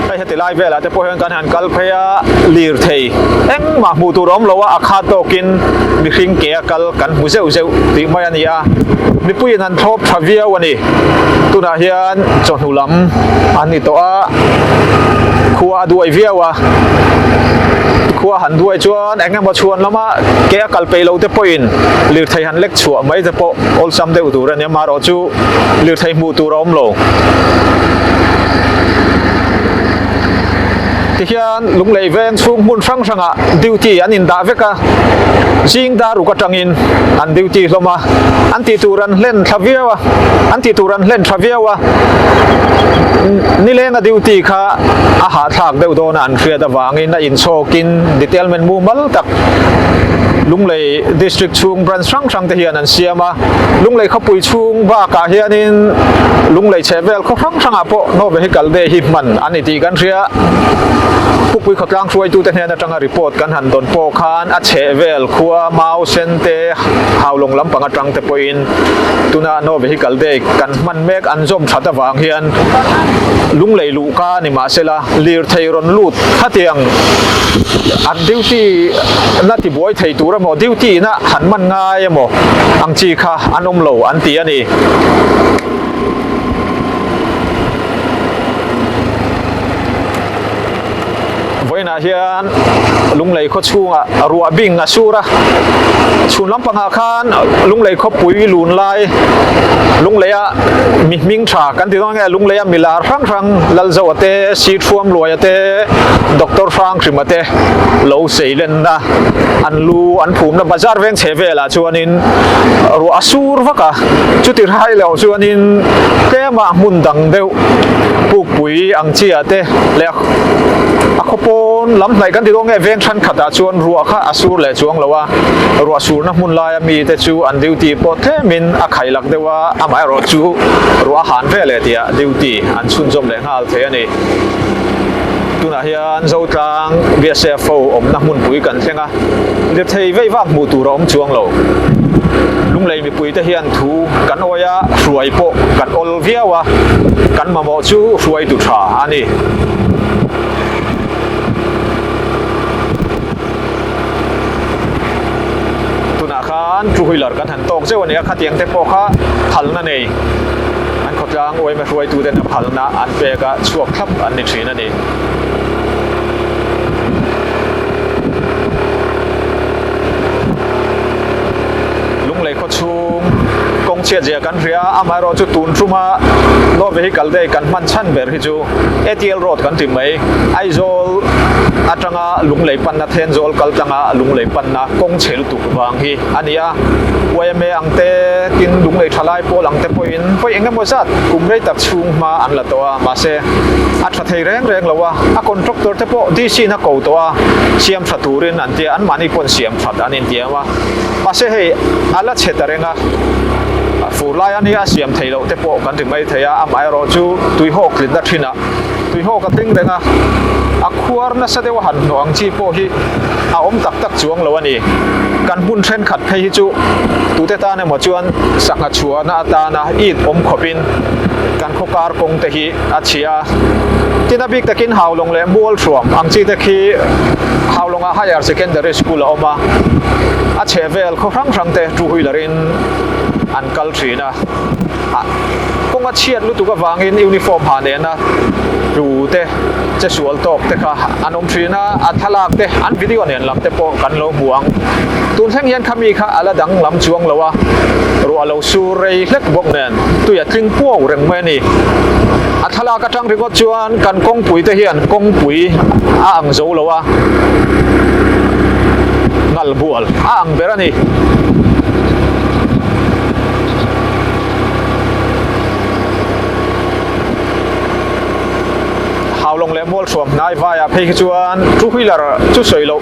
Hei heti lai velah te pawh hian kan han kal phei a, lirthei engmah hmuh tur a awm lo a, a khat tawkin mihring ke a kal kan hmu zeuh zeuh tih mai a ni a, mipuiin han thlawp tha viau a ni. Tunah hian chawhnu lam a ni tawh a, khua a duai viau a, khua han duai chuan eng emaw chhuan lama ke a kal peih lo te pawhin lirthei han lek chhuah mai te pawh awlsam deuh tur a ni a, amaherawh chu lirthei hmuh tur a awm lo. Tihian Lunglei veng chhung hmun hrang hrangah duty an indah vek a, zing dar ruk atangin an duty hlawm a, an tih tur an hlen thla viau a, an tih tur an hlen tha viau a, nilenga duty kha a hahthlak deuh dawn a an hriat avangin a inchhawkin detailment mumal tak Lunglei district chhung branch hrang hrang te hian an siam a, Lunglei khawpui chhung bakah hianin Lunglei chhehvel khaw hrang hrangah pawh no vehicle day hi hman a ni tih kan hria. Pukpui khawtlang hruaitute hnen atanga report kan han dawn pawh khan a chhehvel khua Mau Sen te, Haulawng lampang atang te pawhin tuna no vehicle day kan hman mek an zawm that avang hian Lunglei luhka ni mahsela lirthei rawn lut khatiang an duty na tibuai thei tur emaw duty na han man ngai emaw ang chi kha an awm lo an ti a ni. Vawiinah hian Lunglei khaw chhungah ruah bing a sur a, chhun lampangah khan Lunglei khawpui lun lai Lungleia mi hming tha kan ti dawn nge Lungleia mi lar hrang hrang Lalzoa te, Sithuamluaia te, Doctor Hranghrima te lo sei lenna an lu an phumna bazar veng chhe velah chuanin ruah a sur vak a, chuti rai loh chuanin tlema hmun dang deuh pukpui ang chi ah te leh a khaw pawn lam hnaih kan ti dawn nge veng thenkhatah chuan ruah kha a sur leh chuang lo a, ruah surna hmun laia mite chu an duty pawh tlemin a khailak deuh a, amaherawh chu ruah a han ve leh tihah duty an chhunzawm leh nghal thei a ni. Tunah hian Zotlang BSF ho awmna hmunpui kan thleng a, lirthei vei vak hmuh tur a awm chuang lo. Lunglei mipuite hian thu kan awi a, hruai pawh kan awl viau a, kan mamawh chu hruaitu tha a ni. Tunah khan two wheeler kan han tawk zeuh a ni a, khatiang te pawh kha phalna nei an khawtlang uaima hruaituten a phalna an pek a, chhuak thlap an ni thin a ni. Lunglei khaw chhung kawng chhiat zia kan hria a, amaherawhchu tun tuma no vehicle day kan hman chhan ber hi chu ATL road kan ti mai, Aizawl atanga Lunglei panna Thenzawl kal tlanga Lunglei panna kawng chhe lutuk vang hi a ni a, yma ang te tin Lunglei thalai pawl ang te pawhin vawi eng emaw zat kum rei tak chhung hma an la tawh a, mahse a tha thei reng reng lo a, a contractor te pawh DC in a ko tawh a, siam tha turin an tia, anmahni pawn siam that an intiam a, mahse hei a la chhe ta reng a, fur lai a nia a siam theih loh te pawh kan ri mai thei a, amaherawh chu tuihawk tlinna thinah tuihawk a tling reng a, a khuar nasa deuh a han hnawh ang chi pawh hi a awm tak tak chuang lo a ni. Kan hmun thenkhat phei hi chu tute tan emaw chuan sangha chhuahna atana it awm khawpin kan khaw kar kawng te hi a chhia a. Tin a bik takin Haulawng leh Mualhruam ang chi te khi Haulawngah Higher Secondary School a awm a, a chhehvel khaw hrang hrang te two wheeler in an kal thin a. Kawng a chhiat lutuk avangin uniform ha nena tlu te, che sual tawk te kha an awm thin a, a thlalak te, an video nen lam te pawh kan lo hmu ang. Tun thleng hian khami kha a la dang lam chuang lo a, ruah lo sur rei hlek bawk nen tui a tling puau reng mai a ni. A thlalak atang ringawt chuan kan kawngpui te hian kawngpui a ang zo lo a, ngal bual a ang ber a ni. Haulawng leh Mualhruam hnai vaiah phei khi chuan two wheeler chu sawi loh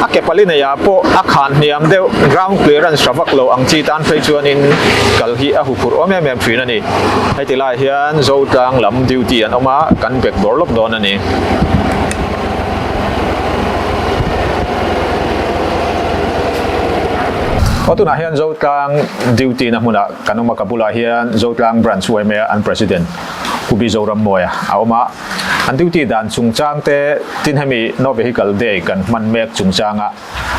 a ke pali neiah pawh a khan hniam deuh ground clearance tha vak lo ang chi tan phei chuanin kal hi a huphurh awm em em thin a ni. Heti lai hian Zotlang lam duty an awm a, kan bek dawr lawk dawn a ni. Aw tunah hian Zotlang duty na hmunah kan awm a, ka bulah hian Zotlang Branch yma an President Pu Bi Zorammawia a awm a, an duty dan chungchang te tin hemi No Vehicle Day kan hman mek chungchanga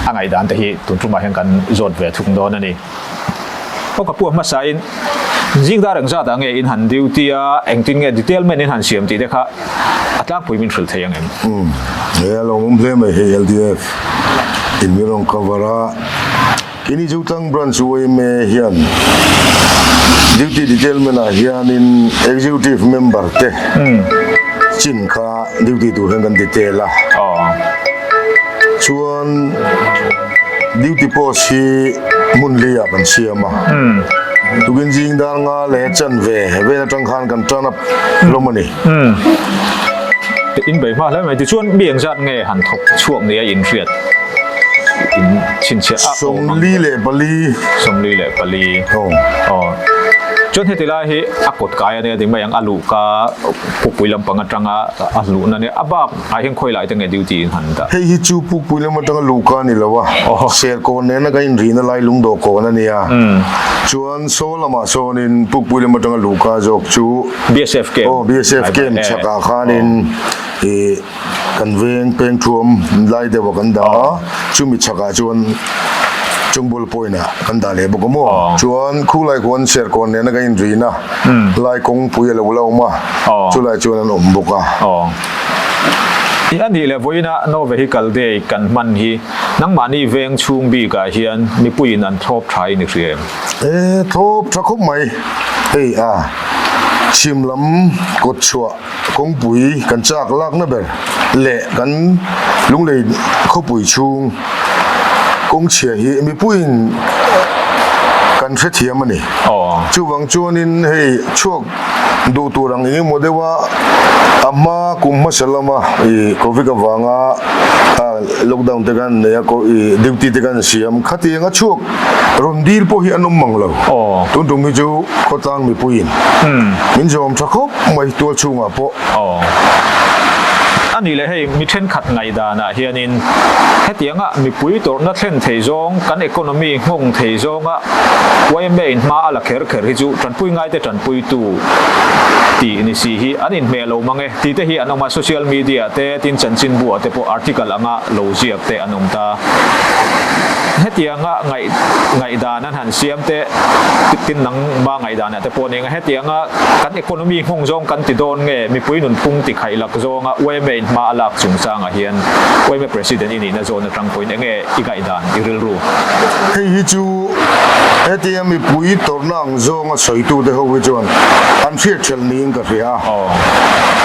a ngaihdan te hi tun tumah hian kan zawt ve thung dawn a ni. Aw ka pu a hmasain zing dar engzat ah nge in han duty a, engtin nge detail men in han siam tih te kha a tlangpui min hrilh thei ang em? Umm, he a lawmawm hle mai hei LDF in min rawn cover a, keini Zotlang Branch yma hian duty detailment ah hianin executive member te chin kha duty tur hian kan detail a, chuan duty post hi hmun li ah kan siam a, tukin zing dar nga leh chanve vel atang khan kan tan a hlawm a ni. In bei hma hle mai tichuan mi engzat nge han thawk chhuak nia in hriat in chhinchhiah a 44. 44 aw chuan heti lai hi a kawt kai ania ti mai ang a luhka pukpui lampang atanga a luhna nia a bak ah hian khawi lai te nge duty in han dah. Hei hi chu pukpui lam atanga luhka a ni lo a serkawn nena kan inrihna lai lungdawh kawn a nia chuan saw lamah sawnin pukpui lam atanga luhka zawk chu BSF camp. Aw BSF camp chhakah khanin ih kan veng peng thuam lai deuh a kan dah a, chumi chhakah chuan Chungbul point ah kan dah leh bawk a maw? Chuan khulai khuan Serkawn nena kan inrina lai kawngpui a lo la awm a, chulai chuan an awm bawk a. I a nih leh vawiina No Vehicle Day kan hman hi nangmahni veng chhung bikah hian mipuiin an thlawp tha in i hria em? E, thlawp tha khawp mai. Hei a chhim lam kawt chhuah kawngpui kan chak lakna ber leh kan lunglei khawpui chhung kawngchhia hi mipuiin kan hrethiam a ni. Chuvang chuanin hei chhuak duh tur ang engemaw deuha a hma kum hmasa lama ih covid avanga lockdown te kan nei a ih duty te kan siam khatiang a chhuak Rawn dil pawh hi an awm mang lo. Tun tum hi chu khawtlang mipuiin min zawm tha khawp mai tual chhungah pawh. A nih leh hei mi thenkhat ngaihdanah hianin hetianga mipui tawrhna thlen thei zawng kan economy nghawng thei zawnga yma in hma a la kher kher hi chu tanpui ngaite tanpuitu tih ni si hi an inhmeh lo mang e tih te hi an awm a, social media te tin chanchinbu ah te pawh article anga lo ziak te an awm ta. Hetianga ngaih ngaihdan an han siam te tin nangma ngaihdanah te pawh nia hetianga kan economy nghawng zawng kan ti dawn nge mipui nunphung ti khaih lak zawnga yma in hma a lak chungchangah hian yma president i nihna zawn atang pawhin enge i ngaihdan i rilru? Hei hi chu hetia mipui tawrhna ang zawnga sawitute ho hi chuan an hriat ṭhelh niin ka hria a.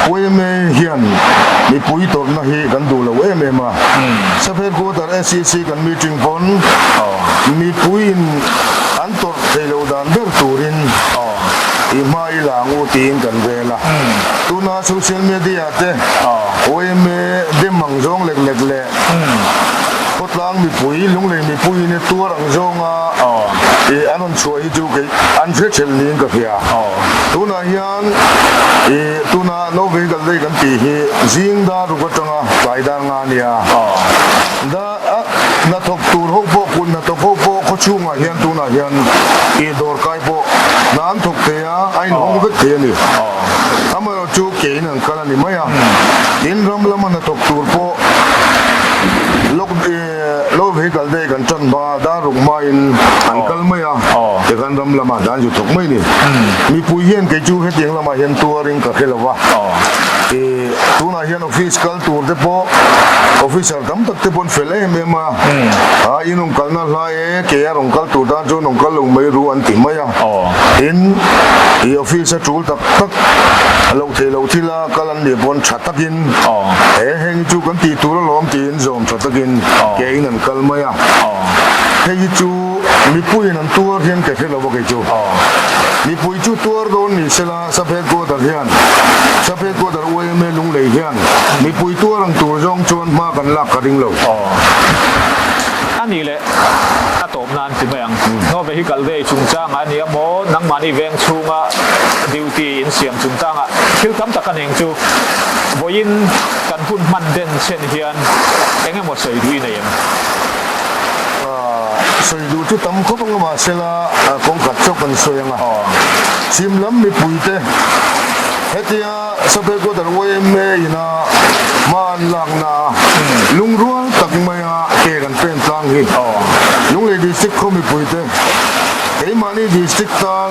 Yma hian mipui tawrhna hi kan duh lo em em a. Sub Headquarter SEC kan meeting pawn mipuiin an tawrh thei lo dan ber turin i hma i la ang u tiin kan rel a. Tuna social media te yma dem ang zawng lek lek leh khawtlang mipui, lunglei mipuiin e tuar ang zawnga i an rawn chhuah hi chu kei an hre ṭhelh niin ka hria. Tunah hian i tuna no vehicle day kan tih hi zing dar ruk atanga tlai dar nga a nia. Da a hnathawk tur ho pawh kut hnathawk ho pawh khaw chhungah hian tunah hian i dawr kai pawh hna an thawk thei a, a inhawng vek thei a ni. Amaherawhchu chu kein an kal a ni mai a, tin ram lama hnathawk tur pawh lock low vehicle day kan tan hma dar ruk hmain an kal mai a, tikhan ram lamah hna an zu thawk mai a ni. Mipui hian kei chu hetiang lamah hian tuarin ka hre lo va, ih tunah hian office kal tur te pawh officer tam tak te pawh an fel em em a, a in rawn kalna hlai e ke a rawn kal tur tan chuan rawn kal lo mai ru an ti mai a, tin ih office a tul tak tak a lo theih loh thil a kal an nih pawn tha takin he heng hi chu kan tih tur alawm tiin zawm tha takin ke in an kal mai a, hei hi chu mipuiin an tuar hian ka hre lo a kei chu mipui chu tuar dawn ni sela Sub Headquarter hian Sub Headquarter yma Lunglei hian mipui tuar ang tur zawng chuan hma kan lak ka ring lo. A nih leh a tawp nan ti mai ang. No vehicle day chungchangah a ni a maw, nangmahni veng chhunga duty in siam chungchangah thil tam tak a neng chu vawiin kan hun hman den chen hian eng emaw sawi duh i nei em? Sawi duh chu tam khawp ang a mahsela kawng khat chauh kan sawi ang a. Chhim lam mipuite hetia Sub Headquarter yma ina hma an lakna a lungrual tak maia ke kan pen tlang hi Lunglei District khaw mipuite keimahni District tan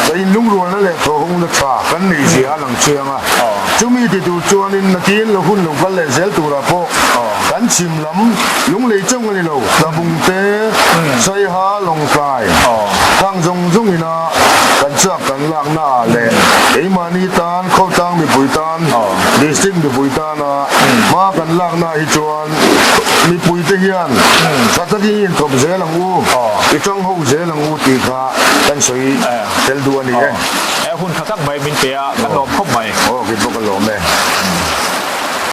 ka inlungrualna leh thawhhungna tha kan neih zia a lang chiang a. Chumi ti tur chuanin nakin lo hun lo kal leh zel turah pawh kan chhim lam Lunglei chauh a ni lo, Tlabung te, Saiha, Lawngtlai, khang zawng zawng ina kan chak kan lakna ah leh keimahni tan, khawtlang mipui tan, District mipui tana hma kan lakna hi chuan mipui te hian tha takin i inthawp zel ang u, i tang ho zel ang u tih kha kan sawi tel duh a ni e. Hun tha tak mai min pe a, kan lawm khawp mai. Aw, kei pawh ka lawm e.